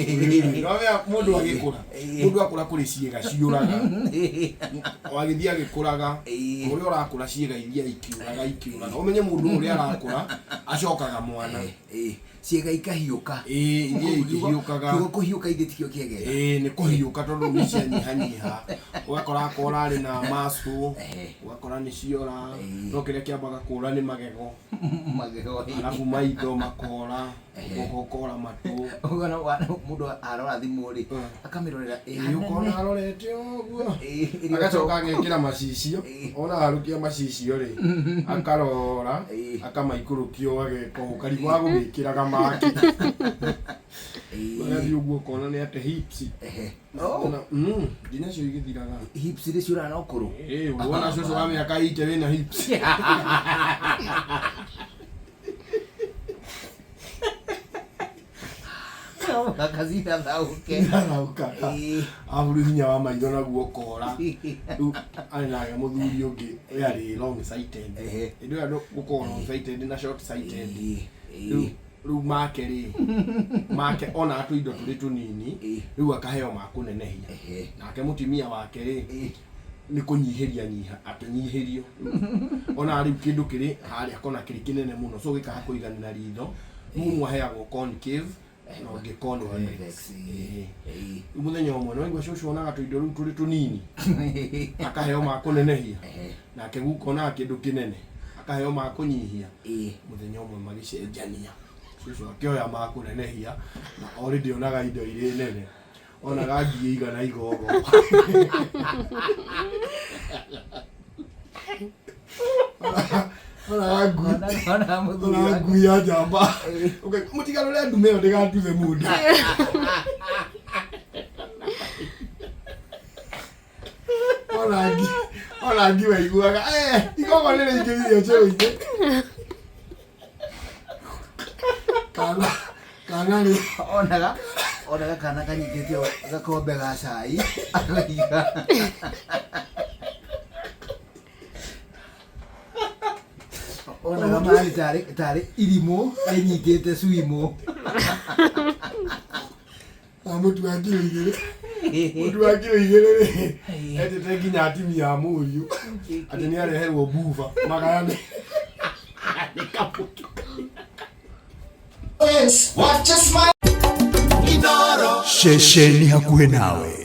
Nĩwamenya mũndũ agĩkũra, mũndũ akũra kũrĩ ciĩga ciũraga. Wagĩthiĩ agĩkũraga, ũrĩa ũrakũra ciĩga iria ikiũraga ikiũraga. Ũmenye mũndũ ũrĩa arakũra acokaga mwana. Ciĩga ikahiũka. Ĩĩ, iria ikĩhiũkaga. Kiugo kũhiũka ithe tikĩo kĩegega. Ĩĩ, nĩ kũhiũka tondũ nĩ cianyihanyiha. Ũgakora akorwo ũrarĩ na muscle, ũgakora nĩ ciora, no kĩrĩa kĩambaga kũra nĩ magego. Magego. Arabu maitho makora. Guoko ũkora matũ. Ũkona mũndũ arora thimũ rĩ, akamĩrorera ĩ Ĩĩ, ũkona hanene. arorete ũguo. Ĩ, ĩrĩ Agacoka ũcoka. agekĩra macicio. Ona arũkia macicio rĩ, akarora, akamaikũrũkia ũũ ageka ũũ, karigũ agũgĩkĩraga make. Magathiĩ ũguo ũkona nĩ ate hips. Oh. Nginya cio igĩthiraga. Hips rĩ ciũraga na ũkũrũ. Ĩĩ, wona cũcũ wa mĩaka 80 wĩna hips. Gakacina thauke. Thaukaga. Arabu rĩu hinya wa maitho naguo ũkora. Rĩu arĩ nake mũthuri ũngĩ we arĩ long sighted. Hĩndĩ ĩyo andũ gũkorwo long sighted na short sighted. Rĩu rĩu make rĩ, make ona tũindo tũrĩ tũnini, rĩu akaheo ma kũnenehia. Nake mũtumia wake rĩ, nĩ kũnyihĩria nyiha akĩnyihĩrio ona rĩu kĩndũ kĩrĩ harĩa kona kĩrĩ kĩnene mũno so gĩkaga kũiganĩra ritho rĩu ũmwe aheagwo concave na ũngĩ convex Convex, Ĩĩ. Rĩu mũthenya ũmwe no igua cũcũ onaga tũindo rĩu tũrĩ tũnini akaheo ma kũnenehia nake guka onaga kĩndũ kĩnene akaheo ma kũnyihia mũthenya ũmwe magĩcenjania cũcũ akĩoya ma kũnenehia na already onaga indo irĩ nene onaga ngiĩ igana igogo onaga ngui Ona mũthuri onaga wake. ngui ya njamba mũtigarũre ndume ĩyo ndĩgatuthe mũndũ. Ona ngi ona ngi waiguaga eh igogo nĩ rĩingĩrire ũcũrũ-inĩ kana kana rĩ Onaga onaga kana kanyitĩte gakombe ga cai akaiga. Onaga mani tarĩ tarĩ irimũ rĩnyitĩte cuimũ. Na mũtu wa kiro 2, mũtu wa kiro 2 rĩ, etĩte nginya atimia a mũriũ atĩ nĩ areherwo buba magayane nĩ kamũtu. Ceceni hakuhĩ nawe.